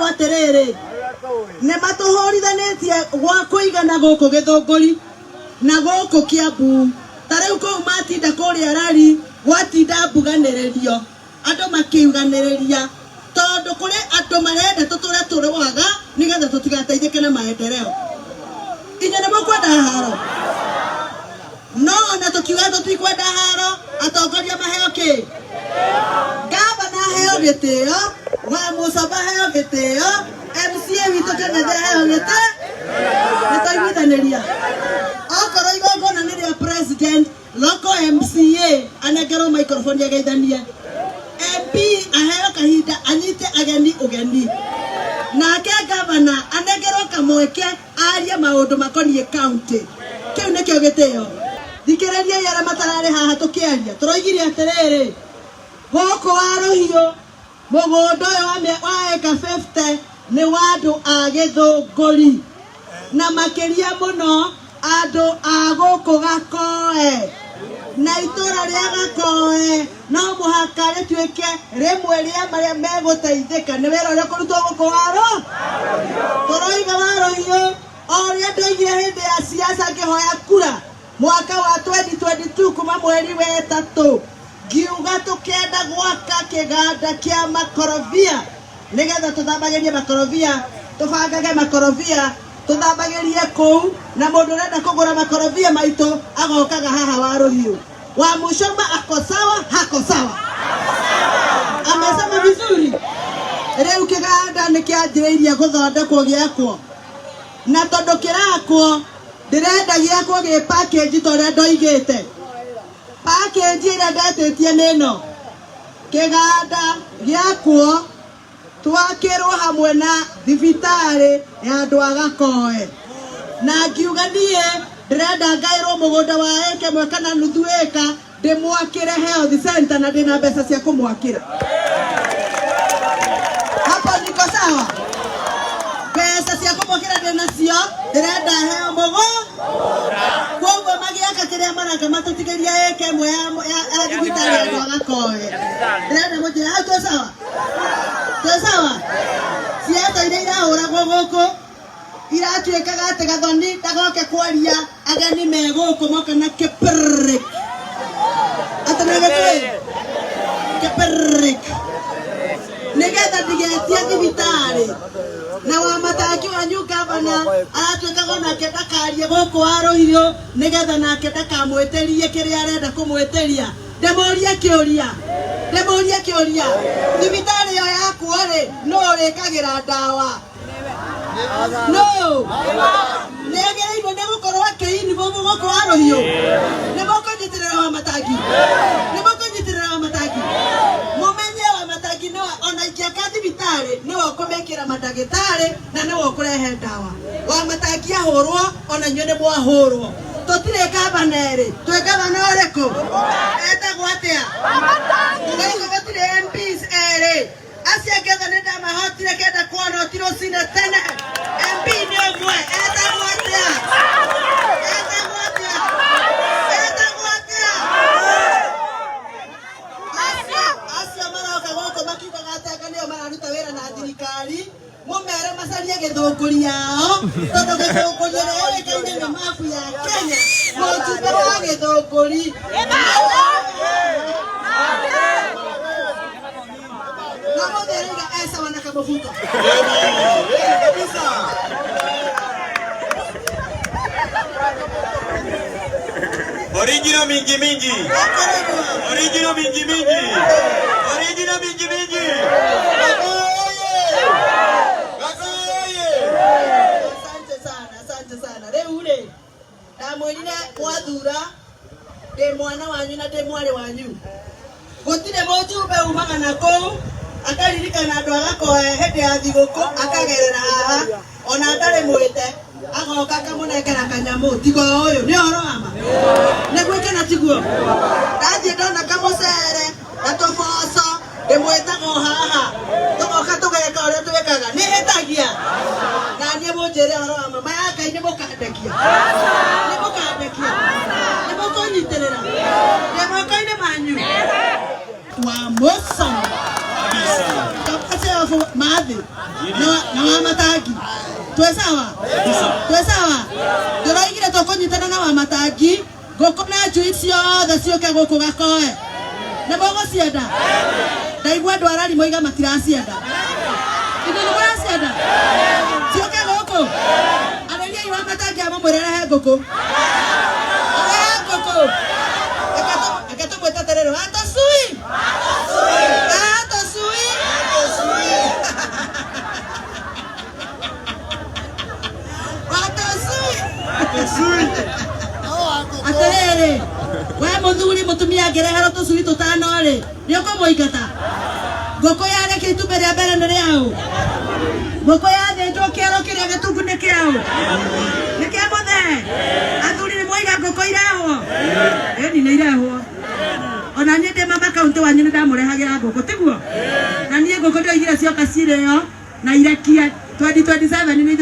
Ndĩramwĩrwo atĩrĩrĩ, nĩ matũhũrithanĩtie gwa kũigana gũkũ Gĩthũngũri na gũkũ Kiambu. Ta rĩu kũu matinda kũrĩa rari gwatinda mbuganĩrĩrio, andũ makiuganĩrĩria tondũ kũrĩ andũ marenda tũtũre tũrũaga nĩgetha tũtigateithĩke na maendeleo. Inyuĩ nĩ mũkwenda haro? No ona tũkiuga tũtikwenda haro, atongoria maheo kĩ? Gavana aheo gĩtĩo, wa Mũcomba aheo gĩtĩo, MCA witũ Kang'ethe aheo gĩtĩo. Nĩ twaiguithanĩria. Okorwo igongona nĩ rĩa president, local MCA anengerwo microphone ageithanie. MP aheo kahinda anyite ageni ũgeni. Nake gavana anengerwo kamweke arie maũndũ makoniĩ county. Kĩu nĩkĩo gĩtĩo. Thikĩrĩriai arĩa matararĩ haha tũkĩaria. Tũroigire atĩrĩrĩ, gũkũ Warũhiũ mũgũnda ũyũ wa eka 50 nĩ wa andũ a Gĩthũngũri, na makĩria mũno andũ a gũkũ Gakoe. Na itũra rĩa Gakoe no mũhaka rĩtuĩke rĩmwe rĩa marĩa megũteithĩka nĩ wĩra ũrĩa ũkũrutwo gũkũ Warũ. Tũroiga Warũhiũ o ũrĩa ndoigire hĩndĩ ya siasa ngĩhoya kura mwaka wa 2022 kuma mweri wa ĩtatũ, ngiuga tũkenda gwaka kĩganda kĩa makorobia nĩgetha tũthambagĩrie makorobia, tũbangage makorobia, tũthambagĩrie kũu, na mũndũ ũrenda kũgũra makorobia maitũ agokaga haha Warũhiũ. Wa Mũcoma ako sawa, hako sawa. Amesema vizuri. Rĩu kĩganda nĩ kĩanjĩrĩirie gũthondekwo gĩakwo, na tondũ kĩrakwo ndĩrenda gĩakwo gĩ package ta ũrĩa ndoigĩte. Package ĩrĩa ndetĩtie nĩ ĩno, kĩganda gĩakwo twakĩrwo hamwe na thibitarĩ ya andũ a Gakoe, na ngiuga niĩ ndĩrenda ngaĩrwo mũgũnda wa ĩka ĩmwe kana nuthu ĩka ndĩmwakĩre health center, na ndĩna mbeca cia kũmwakĩra. Hapo niko sawa? Mbeca cia kũmwakĩra ndĩnacio, ndĩrenda heo mũgũ koguo magĩaka kĩrĩa maraka matũtigĩria ĩka ĩmwe ya thibitarĩ ya andũ a Gakoe. Ndĩrenda mũnjĩre hau twĩ sawa? Twĩ sawa? Ciaca iria irahũragwo gũkũ iratuĩkaga atĩ Gathoni ndagoke kwaria ageni me gũkũ moka na kĩpĩrĩk, atĩ nĩ gĩtũĩ kĩpĩrĩk, nĩgetha ndigetie thibitarĩ. Na wa matangi wanyu gavana aratuĩkaga onake ndakarie gũkũ Warũhiũ nĩgetha nake ndakamwĩtĩrie kĩrĩa arenda kũmwĩtĩria. Ndĩmũrie kĩũria, ndĩmũrie kĩũria, thibitarĩ ĩyo yakwo rĩ, nũ ũrĩkagĩra ndawa? No nĩ agĩrĩirwo nĩ gũkorwo akĩinvolve gũkũ Warũhiũ. Nĩ mũkũnyitĩrĩra wa matangi, nĩ mũkũnyitĩrĩra wa matangi, mũmenye wa matangi nĩwe ona ingĩaka thibitarĩ nĩwe ũkũmĩkĩra mandagĩtarĩ na nĩwe ũkũrehe ndawa. Wa matangi ahũrwo ona inyuĩ nĩ mwahũrwo. Tũtirĩ gavana erĩ, twĩ gavana ũrĩkũ? Etagwo atĩa? Gũkũ gũtirĩ MPs erĩ, acio angĩ othe nĩ ndamahotire kenda kuona ti rũcinĩ tene. MP nĩ ũmwe, etagwo atĩa? Etagwo atĩa? Etagwo atĩa? Acio maroka gũkũ makiugaga atĩ anga nĩo mararuta wĩra na thirikari, mũmere macarie Gĩthũngũri yao, tondũ Gĩthũngũri ĩrĩa yũĩkaine nĩ mabu ya Kenya, mũjumbe wa Gĩthũngũri na mũthĩ arauga e sawa na kamũbuto. Original mingi mingi. Original mingi mingi. Original mingi mingi. Asante sana, asante sana. Rĩu rĩ, ndamwĩrire mwathura ndĩ mwana wanyu na ndĩ mwarĩ wanyu. Gũtirĩ mũjumbe umaga na kũu akaririkana andũ agakoe hĩndĩ ya thigũkũ akagerera haha ona atarĩ mwĩte agoka akamũnengera kanyamũ tiga o ũyũ. Nĩ ũhoro wa ma? Nĩguo kana tiguo? Ndathiĩ ndona kamũcere na tũboco ndĩmwĩtaga o haha tũgoka tũgeka ũrĩa twĩkaga. Nĩ hĩtagia? Na niĩ mũnjĩre ũhoro wa ma, ma ya Ngai nĩ mũkandekia? Nĩ mũkandekia? Nĩ mũkũnyitĩrĩra? Ndĩ moko-inĩ manyu. Wa Mũcoma. mathabu ma thĩ na wa matangi. Twĩ sawa? Twĩ sawa? Ndĩroigire tũkũnyitana na wa matangi, ngũkũ na njui ciothe ciũke gũkũ Gakoe. Nĩ mũgũcienda? Ndaigua andũ arari moiga matiracienda. Ithuĩ nĩ mũracienda? Ciũke gũkũ? Arĩriai wa matangi amũmwĩre rehe ngũkũ. Rehe ngũkũ. Reke tũmwĩte atĩrĩrĩ, watũcui! Watũcui! Watũcui! Atĩrĩrĩ, we mũthuri mũtumia angĩreherwo tũcui tũtano rĩ, nĩ ũkũmũingata? Ngũkũ yarekia itumbĩ rĩa mbere nĩ rĩaũ? Ngũkũ yathĩnjwo kĩero kĩrĩa gĩtungu nĩ kĩaũ? Nĩ kĩa mũthee? Athuri nĩ mwoiga ngũkũ irehwo? Ĩni nĩ irehwo. Ona niĩ ndĩ mama kaunti wanyu nĩ ndamũrehagĩra ngũkũ, tiguo? Na niĩ ngũkũ ndĩoigire cioka cirĩo na irekie 2027 nĩ.